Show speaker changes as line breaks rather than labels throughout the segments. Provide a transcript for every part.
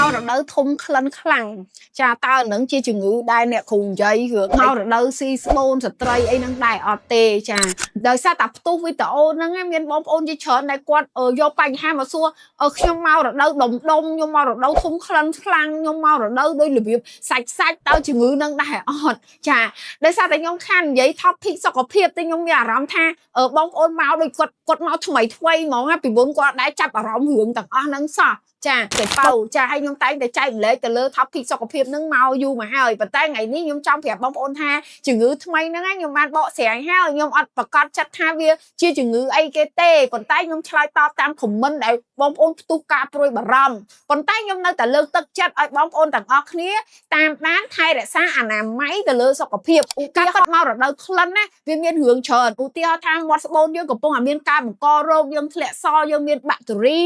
ករដូវធំក្លិនខ្លាំងចាតើនឹងជាជំងឺដែលអ្នកគ្រូនិយាយរឿងមករដូវស៊ីស្បូនស្ត្រីអីហ្នឹងដែរអត់ទេចាដោយសារតែផ្ទុះវីដេអូហ្នឹងឯងមានបងប្អូនជាច្រើនដែលគាត់យកបញ្ហាមកសួរខ្ញុំមករដូវដុំដុំខ្ញុំមករដូវធំក្លិនខ្លាំងខ្ញុំមករដូវដូចរបៀបសាច់សាច់តើជំងឺហ្នឹងដែរអត់ចាដោយសារតែខ្ញុំខាននិយាយ topic សុខភាពតែខ្ញុំមានអារម្មណ៍ថាបងប្អូនមកដូចគាត់គាត់មកថ្មីថ្មីហ្មងណាពីមុនគាត់អត់ដែលចាប់អារម្មណ៍រឿងទាំងអស់ហ្នឹងសោះចាទៅប៉ៅចាឲ្យខ្ញុំតែងតែចែករំលែកទៅលើ topic សុខភាពហ្នឹងមកយូរមកហើយប៉ុន្តែថ្ងៃនេះខ្ញុំចង់ប្រាប់បងប្អូនថាជំងឺថ្មីហ្នឹងខ្ញុំបានបកស្រាយហើយខ្ញុំអត់ប្រកាសចិត្តថាវាជាជំងឺអីគេទេប៉ុន្តែខ្ញុំឆ្លើយតបតាម comment ដែលបងប្អូនផ្ទុះការព្រួយបារម្ភប៉ុន្តែខ្ញុំនៅតែលើកទឹកចិត្តឲ្យបងប្អូនទាំងអស់គ្នាតាមដានថែរក្សាអនាម័យទៅលើសុខភាពឧទាហរណ៍មករដូវក្លិនណាវាមានរឿងច្រើនឧទាហរណ៍ថាមាត់ស្បូនយើងកំពុងតែមានការបង្ករោគយើងធ្លាក់សយើងមានបាក់តេរី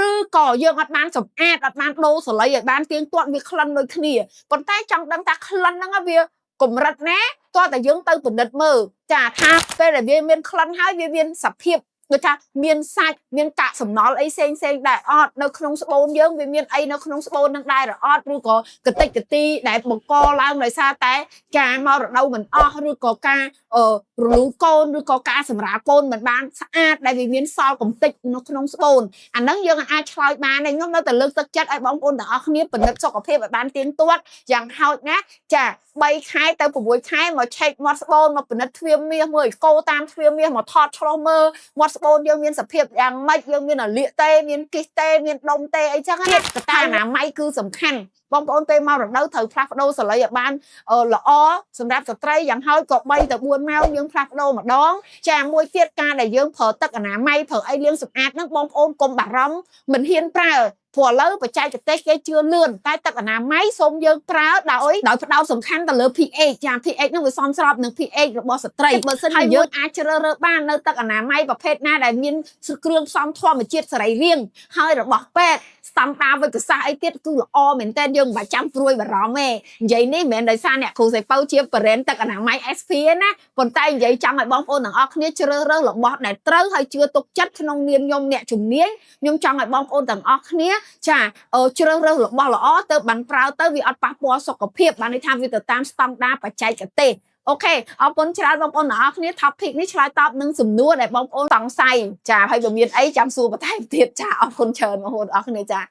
ឬក៏យើងអត់បានសម្អាតអត់បានដូរសលៃឲ្យបានទៀងទាត់វាក្លិនដូចគ្នាប៉ុន្តែចង់ដឹងថាក្លិនហ្នឹងវាកម្រិតណាតើតែយើងទៅពិនិត្យមើលចាថាពេលដែលវាមានក្លិនហើយវាមានសភាពដូចថាមានសាច់មានកាកសំណល់អីផ្សេងផ្សេងដែរអត់នៅក្នុងស្បូនយើងវាមានអីនៅក្នុងស្បូននឹងដែរឬអត់ឬក៏កតិចកទីដែលបង្កឡើងដោយសារតែការមករដូវមិនអស់ឬក៏ការរលូកូនឬក៏ការសម្រាលកូនមិនបានស្អាតដែលវាមានសល់កំតិចនៅក្នុងស្បូនអាហ្នឹងយើងអាចឆ្លើយបានទេខ្ញុំនៅតែលើកទឹកចិត្តឲ្យបងប្អូនទាំងអស់គ្នាពិនិត្យសុខភាពឲ្យបានទៀងទាត់យ៉ាងហោចណាស់ចា3ខែទៅ6ខែមកឆែកមាត់ស្បូនមកពិនិត្យទ្វារមាសមើលអេកូតាមទ្វារមាសមកថតឆ្លោះមើលមាត់ស្បូនយើងមានសភាពយ៉ាងម៉េចយើងមានអាលៀកទេមានគិសទេមានដុំទេអីចឹងណាកត្តាអនាម័យគឺសំខាន់បងប្អូនពេលមករដូវត្រូវផ្លាស់ប្ដូរសលៃឲ្យបានល្អសម្រាប់ស្ត្រីយ៉ាងហោចក៏3ទៅ4ម៉ោងយើងផ្លាស់ប្ដូរម្ដងចាមួយទៀតការដែលយើងប្រើទឹកអនាម័យប្រើអីលាងសម្អាតហ្នឹងបងប្អូនកុំបារម្ភមិនហ៊ានប្រើព្រោះឥឡូវបច្ចេកទេសគេជឿលឿនតែទឹកអនាម័យសូមយើងប្រើដោយដោយផ្ដោតសំខាន់ទៅលើ pH ចា pH ហ្នឹងវាសមស្របនឹង pH របស់ស្ត្រីបើសិនជាយើងអាចជ្រើសរើសបាននៅទឹកអនាម័យប្រភេទណាដែលមានគ្រឿងផ្សំធម្មជាតិសរីរាង្គហើយរបស់ពេទ្យស្តង់ដារវិទ្យាសាស្ត្រអីទៀតគឺល្អមែនតើយើងមិនបាច់ចាំព្រួយបារម្ភទេនិយាយនេះមិនមែនដោយសារអ្នកគ្រូសៃពៅជា brand ទឹកអនាម័យ SP ទេណាប៉ុន្តែនិយាយចង់ឲ្យបងប្អូនទាំងអស់គ្នាជ្រើសរើសរបស់ដែលត្រូវហើយជឿទុកចិត្តក្នុងនាមខ្ញុំអ្នកជំនាញខ្ញុំចង់ឲ្យបងប្អូនទាំងអស់គ្នាចាជ្រើសរើសរបស់ល្អទៅបានប្រើទៅវាអត់ប៉ះពាល់សុខភាពបានន័យថាវាទៅតាមស្តង់ដារបច្ចេកទេស OK អរគុណច្រើនបងប្អូនទាំងអស់គ្នា topic នេះឆ្លើយតបនឹងសំណួរដែលបងប្អូនសង្ស័យចាហើយបើមានអីចាំសួរបន្ថែមទៀតចាអរគុណច្រើនបងប្អូនទាំងអស់គ្នាចា។